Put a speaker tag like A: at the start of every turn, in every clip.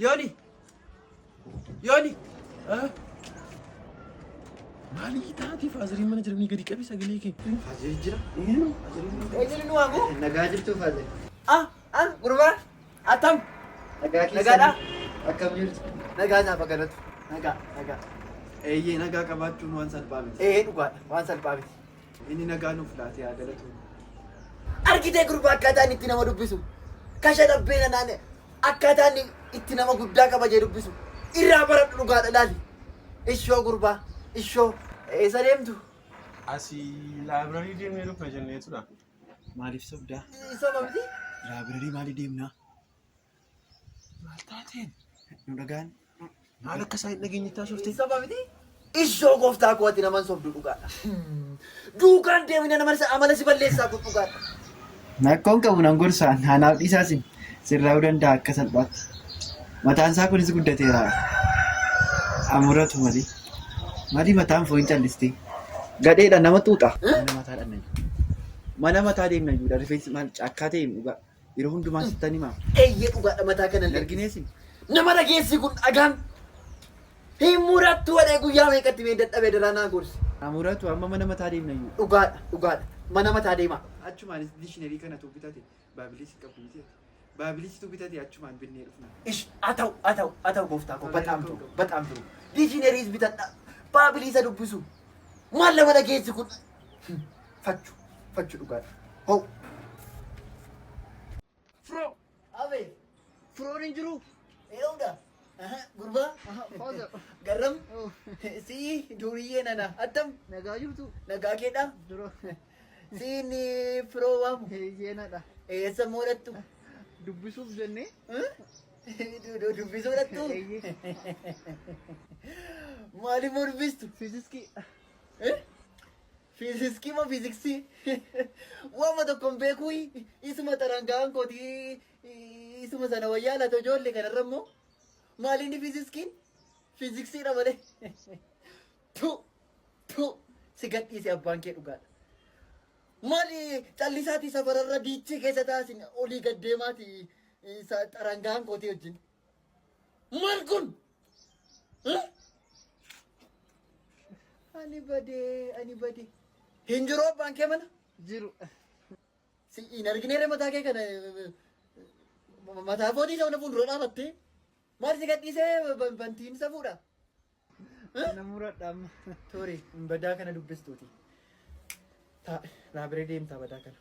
A: Yooni! Yooni!
B: Maalii taatee faazariin mana jiranii gadi qabi sagalee kee.
C: Faazir jira.
A: Eenyuun nu waamu?
C: Nagaa jirtuu Faazir.
A: Ah, ah, gurbaa! Attam!
C: Nagaa keessan.
A: Nagaadhaa?
C: Akkam jirtu?
A: Nagaa isaaf galatu. Nagaa, nagaa.
C: Eeyyee nagaa qabaachuun waan salphaa miti.
A: Ee dhugaadha, waan salphaa miti.
C: Inni nagaa nuuf laatee haa galatu.
A: Argitee gurbaa akkaataa inni itti nama dubbisu. Kasha dhabbee nanaan akkaataa inni itti nama guddaa kabajee dubbisu. Irraa baradhu dhugaadha laali. Ishoo gurbaa, ishoo. Eessa deemtu?
B: Asii laabrarii deemnee dhufna jenneetudha.
C: Maaliif sobdaa?
A: Soba miti?
C: Laabrarii maalii deemnaa?
B: Maal taateen?
C: Nu dhagaan.
B: Maal akka isaan hin dhageenyetti haasofte?
A: Soba miti? Ishoo gooftaa koo ati naman sobdu dhugaadha. Duukaan deemina nama amala si balleessaa kun dhugaadha.
C: Rakkoon qabu nan gorsaan anaaf dhiisaa sin sirraa'uu danda'a akka salphaatti. Mataan isaa kunis guddateera. Amuratu malee. Maali mataan foon callistee? Gadheedha nama xuuxa. Mana mataa dhanna iyyuu. Mana mataa deemna iyyuu rifeensi maal caakkaa ta'e dhugaa. Yeroo hundumaa sittan himaa.
A: Eeyyee dhugaadha mataa kana
C: Hin
A: illee.
C: argineesin.
A: Nama dhageessi kun dhagaan hin murattu jedhee guyyaa meeqatti mee dadhabee daraa naa gorsi.
C: Amuratu amma mana mataa deemna iyyuu.
A: Dhugaadha dhugaadha mana mataa deemaa.
C: Achumaanis dishinerii kanatu bitate baabilisi qabdu miti. Baabilisitu bitate achumaan binnee dhufna.
A: Ish haa ta'u haa ta'u haa ta'u gooftaa koo bataam turu bataam turu. Diishineriis bitadha baabiliisa dubbisu. Maal nama dhageessi kun fachu fachu dhugaadha. Hoo.
D: Firoo!
A: Abee
D: Firoon hin jiru.
A: ee'uudha. Gurbaa
D: Faaza.
A: garram sii duuriyyee nana attam
D: Nagaa jirtu.
A: nagaa keedha.
D: Dura.
A: Siin firoo waamu.
D: Seenaadha.
A: Eessa moodhattu?
D: Dubbisuuf jennee.
A: Dubbisuu dhattu?
D: Eeyyee.
A: Maaliif moo dubbistu?
D: Fiiziskii.
A: Fiiziskii moo fiiziksii? Waama tokko hin beekuu isuma tarangaan kootii isuma sana wayyaa laata ijoollee kanarra immoo maaliin fiiziskiin? Fiiziksiidha malee. Tu tu si gadhiise abbaan kee dhugaadha. Maali callisaatii safararra diichii keessa taasin olii gad deemaati xarangaan kootii wajjin. Maal kun? Ani badee ani badee. Hin jiru abbaan kee mana?
D: Jiru.
A: Si hin argineere mataa kee kana mataa kootii isa fuuldura dhaabattee. Maal si gadhiisee bantiin safuudha?
D: Na muradha amma.
A: Tore badaa kana dubbistuuti. Ta laabiree deemtaa badaa kana.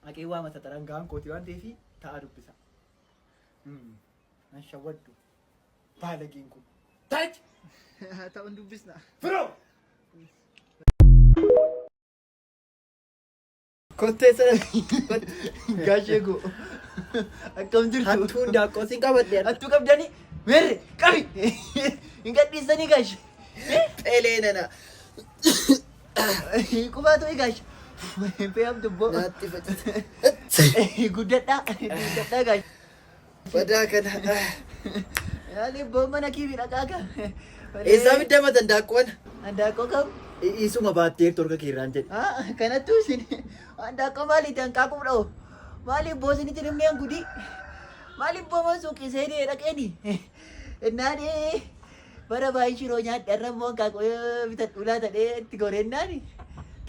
A: Haqee waa mata xarangaan kootii waan ta'eef ta'a dubbisa. Nan shawwaddu. Baalageen kun. Taach!
D: Haa ta'uun dubbisna.
A: Firoo! Kottee sana.
D: Gaashee koo. Akkam jirtu?
A: Hattuun daaqqoo siin qabadhe.
D: Hattuu qabdanii?
A: Meerre qabi! Hin gadhiisanii gaashe. Xelee nana.
D: Qubaa ta'e gaashe. Fe'am dubboo.
A: Naatti facate.
D: Guddadhaa. Guddadhaa gaashe.
A: Badaa kana.
D: Yaali boo mana kiifi dhaqaa ka.
A: Eessaa fidda matan daaqqoon?
D: Handaaqqoo qabu.
A: Isuma baatteertu harka keerraan jedhe.
D: Ah, kanattuu isin handaaqqoo maaliiti hanqaaquu dha'u? Maaliif boo isinitti dhimneen gudii? Maaliif boo man suuqii seenee dhaqeeni? Innaan bara baay'ee shiroo nyaadhe har'a immoo hanqaaquu bitadhu laata dhee itti goreennaan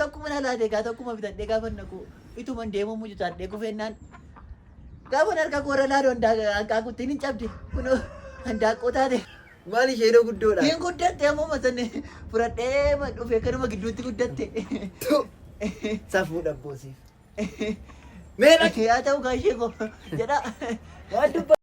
D: tokkuma na laate gaa tokkuma bitadhee gaafa naqu ituman deemuu mucucaadhee kufeennaan Gaafan harka koorra laalu hanqaaquttiin hin cabde. Kunoo handaaqqoo taate.
A: Maal isheenoo guddoodha.
D: Hin guddatte ammoo masanne fudhadhee dhufee kanuma gidduutti guddatte.
A: Safuu dhabboosiif. Mee
D: Haa ta'u gaashee koo jedha.
A: Maal dubba?